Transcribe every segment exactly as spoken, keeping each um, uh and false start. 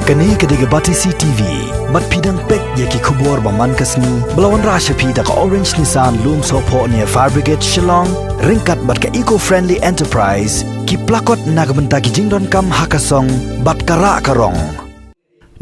Kane ka dei ka Batesi T V. Bad phi dang peit ïa ki khubor ba man ka sngi ba la wanrah sha phi da ka Orange Nissan Lumsohphoh near Fire Brigade Shillong, ryngkat bad ka Eco Friendly Enterprise, ki plakot na ka bynta ki jingdonkam ha ka song bad ka rah ka rong.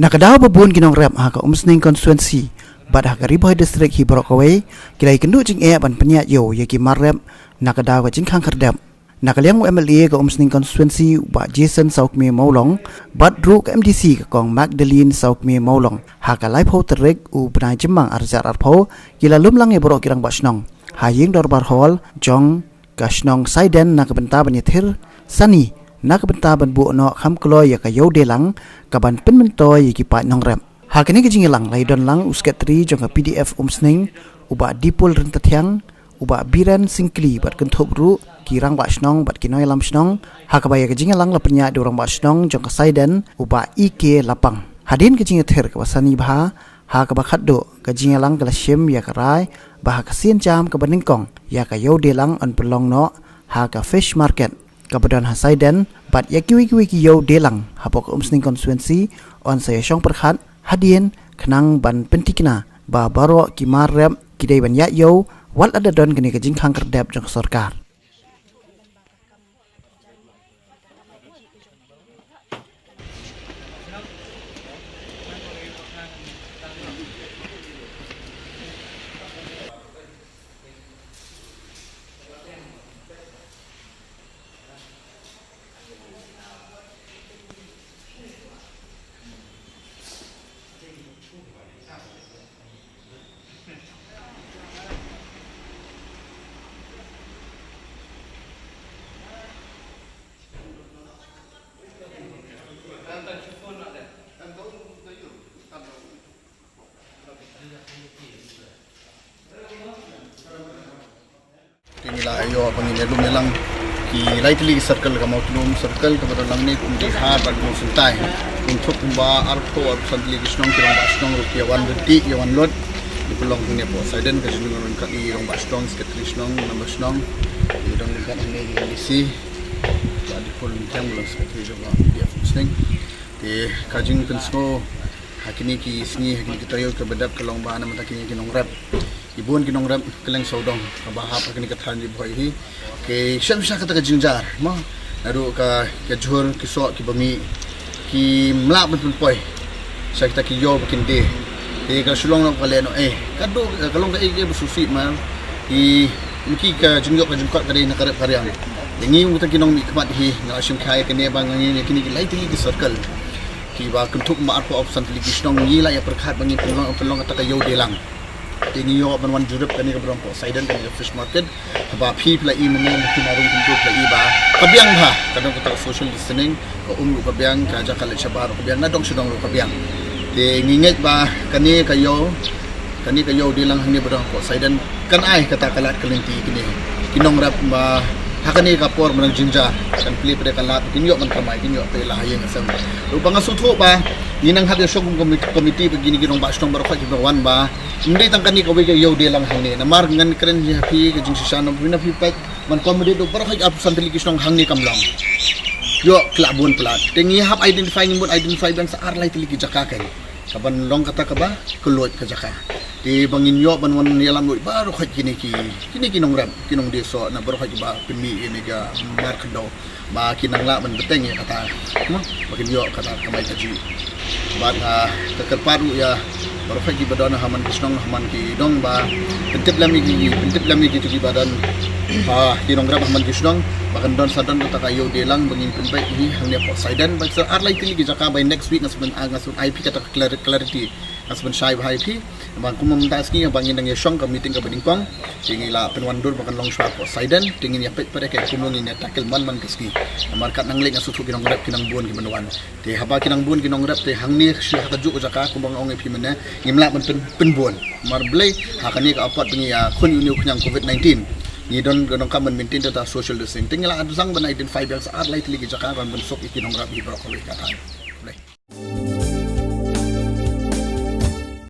Na ka daw ba bun ki nongrep ha ka Umsning constituency bad ha ka Ri Bhoi district hi baroh kawei ki la ïakynduh jingeh ban pynïaid ïew ïa ki mar rep na ka daw ka jingkhang khyrdep. Na ka liang u M L A ka Umsning constituency u Bah Jason Sawkmie Mawlong bad ruh ka M D C ka Kong Magdalene Sawkmie Mawlong, ha ka laiphew tarik u bnai Jymmang arhajar arphew, ki la lum lang ïa baroh ki rangbah shnong ha ïing dorbar hall jong ka shnong Saiden na ka bynta ban ïathir sani na ka bynta ban buh noh kham kloi ïa ka ïew dei lang kaban pynmyntoi ïa ki paid nongrep. Ha kane ka jingïalang la ïadon lang u sekretari jong ka P D F Umsning, u Bah Dipul Ryntathiang, u Bah Biren Syngkli bad kynthup ruh ki rangbah shnong bad ki nongïalam shnong, ha kaba ïa ka jingïalang la pynïaid da u rangbah shnong jong ka Saiden, u Bah E K Lapang. Hadien ka jingïathir kaba sani bha, ha kaba khatduh ka jingïalang ka la shim ïa ka rai ba ha ka sienjam kaba nyngkong ïa ka ïew dei lang yn pynlong noh ha ka fish market kaba don ha Saiden, bad ïa kiwei kiwei ki ïew dei lang hapoh ka Umsning constituency yn sa ïashong pyrkhat hadien, khnang ban pynthikna ba baroh ki mar rep ki dei ban ïaid ïew wat la da don kane ka jingkhang khyrdep jong ka sorkar. Te ngi la ïoh ba ngin ïalum ïalang ki lai tylli ki circle, ka Mawtnum circle kaba don lang ne, ka Umdihar bad ka Mawsyntai. Kynthup kumba arphew arphew san tylli ki shnong, ki rangbah shnong ruh ki ïa wan ryntih, ïa wan lut. Ki pynlong hangne hapoh Saiden, ka jingdon ryngkat i rangbah shnong, secretary shnong, member shnong. Ki don ryngkat hangne i M D C. Bah Dipul Ryntathiang, ba long secretary jong ka P D F Umsning. Te ka jingpynsngew ha kine ki sngi, ha kine ki taïew kiba dep ka long ba na bynta kine ki nongrep, ki bun ki nongrep kylleng sawdong kaba hap ha kine ki thaiñ Ri Bhoi hi ki shem sha kata ka jingjia, mo, naduh ka, ka jhur, ki soh, kiba mih, kim lah ban pynpoi sha kita ki ïew ba kin die. Te ka shu long noh ka leh noh, eh, ka dei ka long kaei kaei ba sngewsih, man. Ki, ki ka jingïoh ka jingkot ka dei na ka rep ka riang. Ïa ngi, kum kita ki nongmihkhmat hi, nga la shim khia ïa kane ba ngi, ïa kine ki lai tylli ki circle, kiba kynthup ma arphew arphew san tylli ki shnong, ngi la ïa pyrkhat ba ngin pynlong, pynlong kata ka ïew dei lang. Te ngi ïoh ban wan jurip kane kaba don hapoh Saiden, kane ka fish market. Haba phi, phi la i mynne, phi na rung kyntu, phi la i ba ka biang bha, ka don kata ka social distancing, ka um ruh ka biang, ka jaka leit shabar ruh ka biang, na dong sha dong ruh ka biang. Te ngi ngeit ba kane ka ïew, kane ka ïew dei lang hangne ba don hapoh Saiden, kan ai kata ka lad ka lynti kine ki nongrep ba ha kane ka por mynta jingjia kan plie pat ka lad, kin ïoh ban kamai, kin ïoh peit la ha ïing ha sem. Ruh ba nga sngewthuh ba ngi nang hap ïashong kum komit-, komiti ba kine ki rangbah shnong baroh khoit kiba wan ba ym dei tang kane kawei ka ïew dei lang hangne. Namar ngan kren ïa phi ka jingshisha, na phi, na phi peit, man, committee ruh baroh khoit arphew san tylli ki shnong hangne kam long. Ïoh, ki la bun palat. Te ngi hap identify, ngin bun identify biang sa ar lai tylli ki jaka kan, kaban long kata kaba kylluid ka jaka. Te ba ngin ïoh ban wan ïalam luid baroh khoit kine ki, kine ki nongrep, ki nongdie soh, na baroh khoit kiba pynmih ïa kane ka mar khyndew, ba kin nang lah ban bteng ïa kata, mo, ba kin ïoh kata ka kamai kajih. Bad, ah, ka kyrpad ruh ïa baroh khoit kiba don ha man ki shnong, ha man ki dong, ba pyntip lem ïa ki, pyntip lem ïa kito kiba don, ah, ki nongrep ha man ki shnong, ba kan don sa don kata ka ïew dei lang ba ngin pynpait hi hangne hapoh Saiden, ba sa ar lai tylli ki jaka. By next week nga sa pyn, ah, nga sa pyn ai phi kata ka clar-, clarity, nga sa pynshai bha ïa phi. Ba kum mynta ka sngi ba ngin nang ïashong ka meeting kaba nyngkong, te ngi la pynwandur ba kan long shuwa hapoh Saiden, te ngin ïa peit pat ïa kaei kumno ngin ïa tackle man man ka sngi. Namar katba nang leit nga sngewthuh ki nongrep ki nang bun kiban wan. Te haba ki nang bun ki nongrep, te hangne shu ha kajuh ka jaka kumba nga ong ïa phi mynne, ngim lah ban pyn, pynbun. Namar balei? Ha kane ka apot ba ngi ïakhun ïa une u khñiang covid nineteen, ngi don, donkam ban maintain kata social distancing. Te ngi la dang ban identify biang sa ar lai tylli ki jaka ban pynsuk ïa ki nongrep hi baroh kawei ka thaiñ.